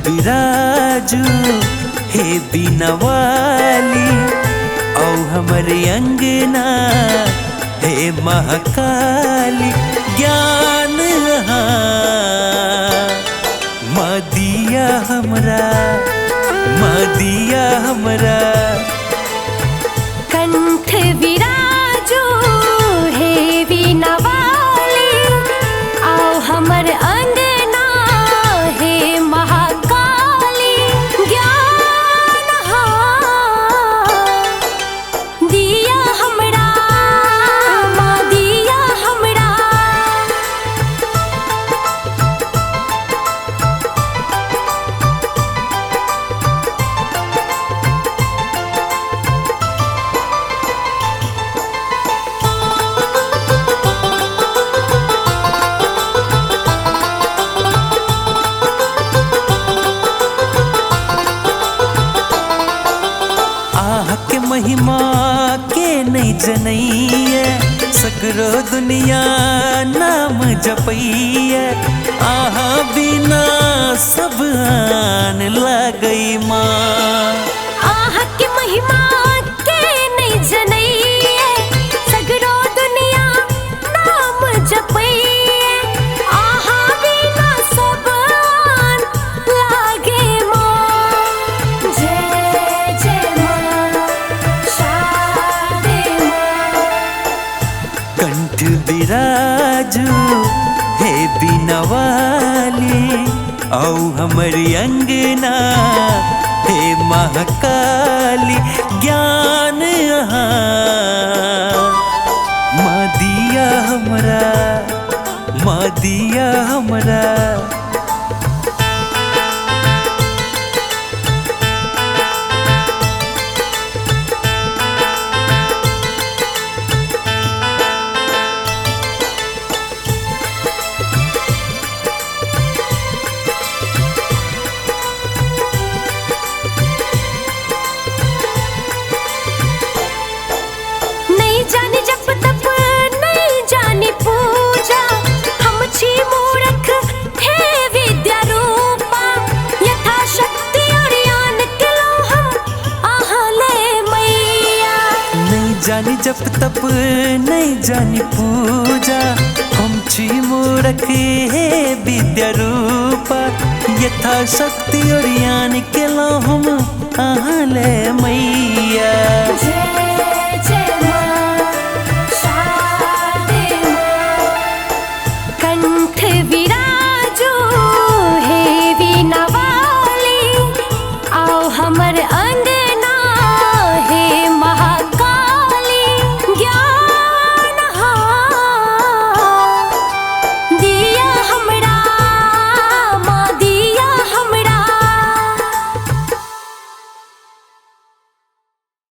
विराजू हे बीनावाली, औ हमर अंगना हे महाकाली। ज्ञान मदिया हमरा, मदिया हमरा। कंठ विराजो हे बीनावाली, आओ हमर अंगना हे महाकाली। ज्ञान दिया हमरा, दिया हमरा। आह के महिमा के नहीं जनैया, सगरो दुनिया नाम जपैया। आहा बिना सब आन लगई माँ। आह के महिमा के नहीं जनैया, सगरो दुनिया नाम जपैया। आहा बिना सब आन लागे माँ। जय जय माँ शारदे माँ। कंठ विराजू हे बीनावाली, औ हमर अंगना हे महाकाली। ज्ञान मदिया हमरा, मदिया हमरा। नहीं जाने जप तप, नहीं जाने पूजा, हम छी मूरख हे विद्या रूपा। यथा शक्ति और ज्ञान के लो हम आहा ले मैया। नहीं जानी जप तप, नहीं जानी पूजा, हम छी मूरख हे विद्या रूपा। यथा शक्ति और ज्ञान के लो हम आहा ले मैया। जय